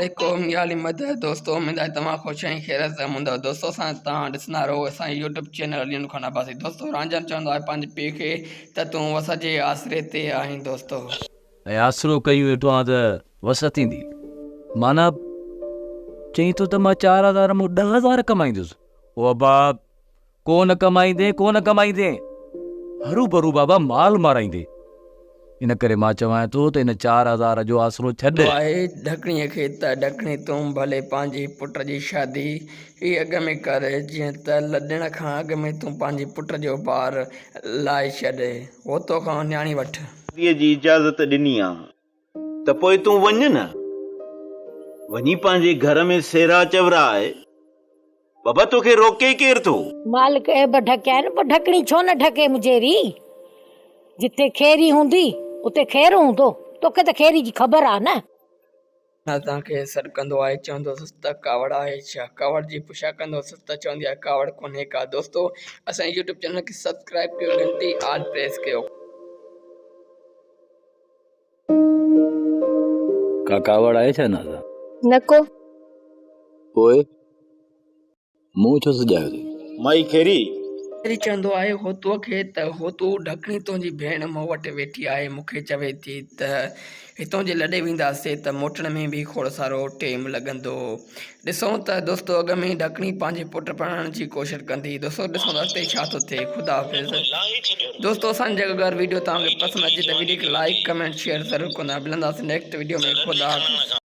عليڪم يا علي مدد دوستو اميد آهي توهان خوش ۽ خيريت سان هوندؤ دوستو اسان توهان ڏسندا رهو اسان جي يوٽيوب چينل علي خان عباسي دوستو رانجهن چوندو آهي پنهنجي پيء کي ته تون وس جي آسري تي آهين دوستو. ۽ آسرو ڪيون ويٺو آهيان ته وس ٿيندي معنيٰ چئين ٿو ته مان 4000 مان 10,000 ڪمائيندس او ابا ڪو نه ڪمائيندين، ڪو نه ڪمائيندين. هروڀرو بابا مال مارائيندين. ان ڪري مان چوانء ٿو ته ان 4000 جو آسرو ڇڏ. آهي ڍڪڻيء کي ته ڍڪڻي تون ڀلي پنهنجي پٽ جي شادي ئي اڳ ۾ ڪر، جيئن ته لڏڻ کان اڳ ۾ تون پنهنجي پٽ جو بار لاهي ڇڏ. هوتو کان نياڻي وٺ. شاديء جي اجازت ڏني آ ته پوء تون وڃ نه. وڃي پنهنجي گهر ۾ سيرا چوراء. بابا توکي روڪي ڪير ٿو؟ مالڪ عيب ڍڪيا آهن، پوء ڍڪڻي ڇو نه ڍڪي مجيري؟ جتي خيري هوندي، اتي خير هوندو. توکي ته خيري جي خبر آ نه. نازان کي سڏ ڪندو آهي چوندو هوس ته ڪاوڙ آهي ڇا؟ ڪاوڙ جي پڇا ڪندو هوس ته چوندي آهي ڪاوڙ ڪونهي ڪا دوستو اسان جي يوٽيوب چينل کي سبسڪرائب ڪيو گهنٽي آل پريس ڪيو. ڪا ڪاوڙ آهي ڇا نازان؟ نه ڪو. پوء منهن ڇو سڄايو اٿئي؟ مائي خيري! خيري چوندو آهي هوتوء کي ته هوتو ڍڪڻي تنهنجي ڀيڻ مون وٽ ويٺي آهي مون کي چوي ٿي ته هتون جي لڏي وينداسين ته موٽڻ ۾ به کوڙ سارو ٽيم لڳندو. ڏسون ته دوستو اڳ ۾ ڍڪڻي پنهنجي پٽ پرڻائڻ جي ڪوشش ڪندي. دوستو ڏسون ته اڳتي ڇا ٿو ٿئي. خدا حافظ. دوستو اسان جي اگر ويڊيو توهان کي پسند اچي ته ويڊيو کي لائيڪ ڪمينٽ شيئر ضرور ڪندا. ملنداسين نيڪسٽ ويڊيو ۾ خدا حافظ.